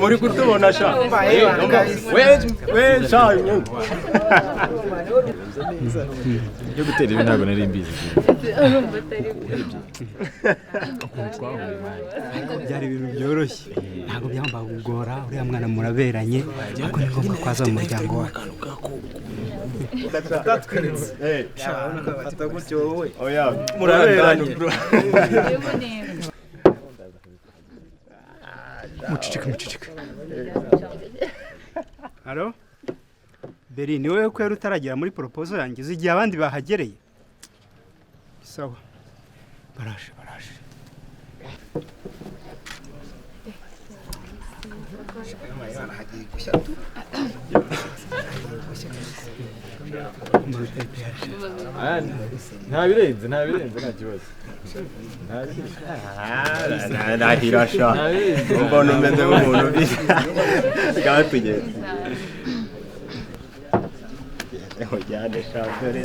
Muri kutubona sha, we sha. Ibyo gutera ibi ntabwo nari mbizi. Byari ibintu byoroshye, ntabwo byambaga kugora. Uriya mwana muraberanye, ariko ni ngombwa ko aza mu muryango wacu. Muraberanye. Muceceke, muceceke. Halo Beri, ni wowe ko yari utaragera muri proposal yanjye? Uzi igihe abandi bahagereye? Sawa, baraje, baraje. Nta birenze, nta birenze, nta kibazo. Ndahira sha, mbona umeze nk'umuntu ubizi. Ngaho tugende, ujyane sha, dore.